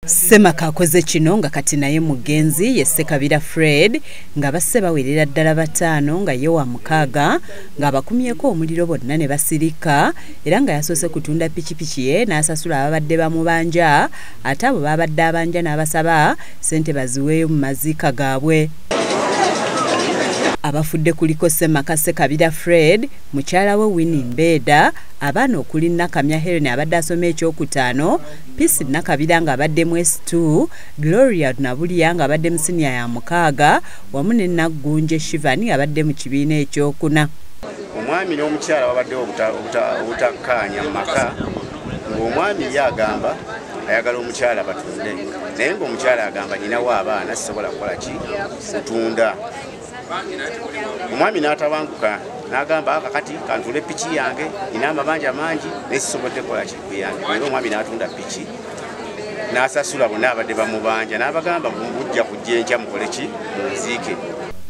Ssemaka akoze kino nga kati naye mugenzi ye Ssekabira Fred nga basse bawerera ddala 5 nga ye wa 6 ng'abakumyeko omuliro bonna ne basirika era nga yasoose kutunda pikipiki ye n'asasula ababadde bamubanja ate abo babadde abanja n'abasaba ssente baziweeyo mu maziika gaabwe. Abafudde kuliko Ssemaka Ssekabira Fred, mukyala we Winnie Mbeda, abaana okuli Nakamya Helen abadde asoma ekyokutaano, Peace Nakabira ng'abadde mu S2, Gloria Nabulya ng'abadde mu siniya ya 6, wamu ne Naggunje Shivani abadde mu kibiina ekyokuna. Omwami n'omukyala babaddewo obutakkaanya mu maka, ng'omwami ye agamba ayagala omukyala batunde, naye ng'omukyala agamba nninawo abaana sisobola kukola ki kutunda. Omwami n'atabanguka n'agamba kakati kantule piki yange nina amabanja mangi naye sisobodde kukola ki kuyange. Era omwami n'atunda piki n'asasula bonna abadde bamubanja n'abagamba mujja kujja enkya mukole ki munziike.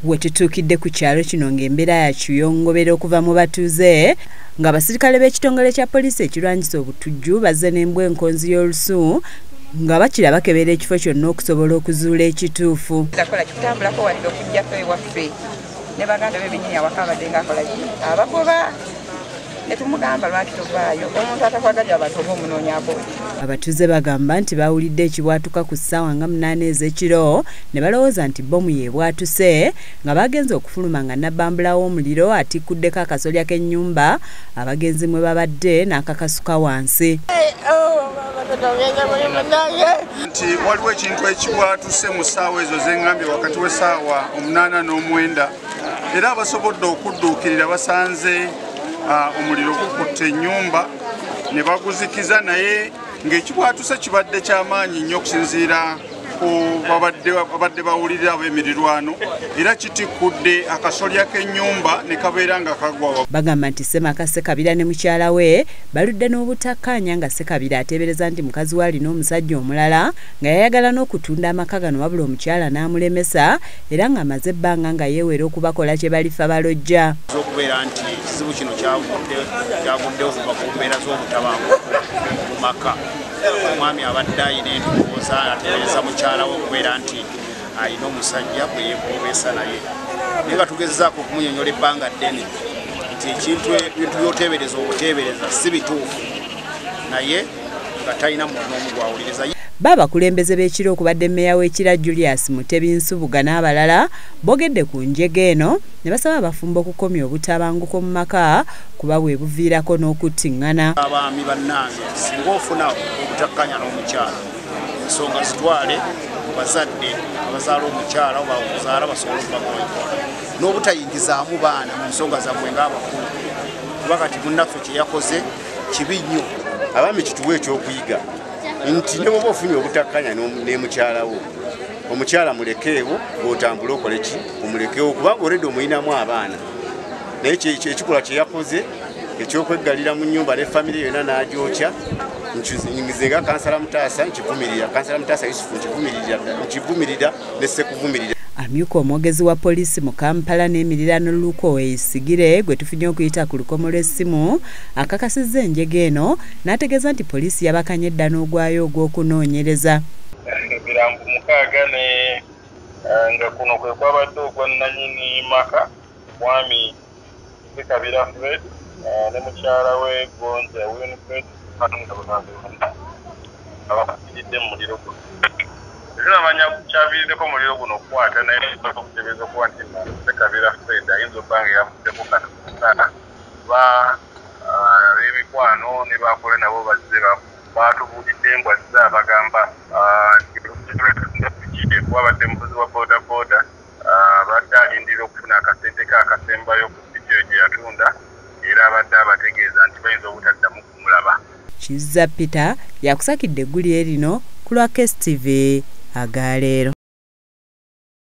We tutuukidde ku kyalo kino ng'embeera ya kiyongobera okuva mu batuuze ng'abasirikale b'ekitongole kya poliisi ekirwanyisa obutujju bazze n'embwa enkonzi y'olusu nga bakira bakebera ekifo kyonna okusobola okuzuula ekituufu. Akola kutambulako wadde okujjako ewaffe ne baganda be bennyini awaka abadde ng'akola ki abagoba ne tumugamba lwaki tovaayo omuntu atakwagalira abantu oba omunoonyaako. Abatuuze bagamba nti bawulidde ekibwatuka ku ssaawa nga 8 ez'ekiro ne balowooza nti bbomu yeebwatuse nga bagenze okufuluma nga nabbambula w'omuliro atikkuddeko akasolya k'ennyumba abagenzi mwe babadde n'akakasuka wansi. Nti waliwo ekintu ekibwatuse mu ssaawa ezo z'engambye wakati w'essaawa 8 n'9 era abasobodde okudduukirira basanze omuliro gukutte ennyumba ne baguzikiza naye ng'ekibwatuse kibadde ky'amaanyi nnyo okusinziira ku babadde bawulirira ab'emirirwano era kitikkudde akasolya k'ennyumba ne kabeera nga kagwa. Bagamba nti Ssemaka Ssekabira ne mukyala we baludde n'obutakkaanya nga Ssekabira ateebereza nti mukazi we alina omusajja omulala nga yayagala n'okutunda amaka gano wabula omukyala n'amulemesa era ng'amaze ebbanga nga yeewera okubakola kye balifa balojja. Okubeera nti ekizibu kino kyavuddewo kuva ku mbeera z'obutabanguko mu maka. Omwami abadde ayina endowooza ateebereza mukyala we okubeera nti ayina omusajja gwe yeekuubeesa naye naye nga tugezezaako okumunyonnyola ebbanga ddene nti ebintu by'oteebereza obuteebereza si bituufu naye nga talina muntu n'omu gw'awuliriza. Baabakulembeze b'ekiro okubadde mmeeya w'Ekira Julius Mutebi Nsubuga n'abalala boogedde ku njega eno ne basaba abafumbo okukomya obutabanguko mu maka kuba bwe buviirako n'okuttiŋŋana. Abaami bannange singa ofuna obutakkaanya n'omukyala ensonga zitwale mu bazadde abazaala omukyala oba okuzaala basobole okubagonjoola n'obutayingizaamu baana mu nsonga zammwe ng'abakulu kuba kati munnaffe kye yakoze kibi nnyo. Abaami kituwe ekyokuyiga nti ne bw'oba ofunye obutakkaanya ne mukyala wo omukyala mulekeewo bw'otambula okole ki omulekeewo kubanga oledde omuyinamu abaana naye ekikolwa kye yakoze ekyokweggalira mu nnyumba ne famire yonna n'agyokya nze nga Kansala Mutaasa nkivumirira, Kansala Mutaasa Yusufu nkivumirira ne ssekuvumirira. Amyuka omwogezi wa poliisi mu Kampala n'emirirano Luko Weyisigire gwe tufunye okuyita ku lukomo lw'essimu akakasizza enjega eno n'ategeeza nti poliisi yabakanye dda n'ogwayo ogw'okunoonyereza. Emirambo 6 ne nga kuno kwe kwabadde ogwa nnannyini maka mwami Ssekabira Fred ne mukyala we Gonja Winfred abafiiridde mu muliro guno. Tunamanya kyaviiriddeko omuliro guno okukwata naye okuteebereza okuba nti Ssekabira Fred ayinza okuba nga yavuddeko katono ba ab'emikwano ne bakola nabo bazze batubuulidde mbwa azze abagamba nti kuba badde muvuzi wa boda boda abadde alindirira okufuna akasente ke akasembayo ku piki eyo gye yatunda era abadde abategeeza nti bayinza obutaddamu kumulaba. Kizza Peter yakusakidde eggulire lino ku lwa KSTV agaleero.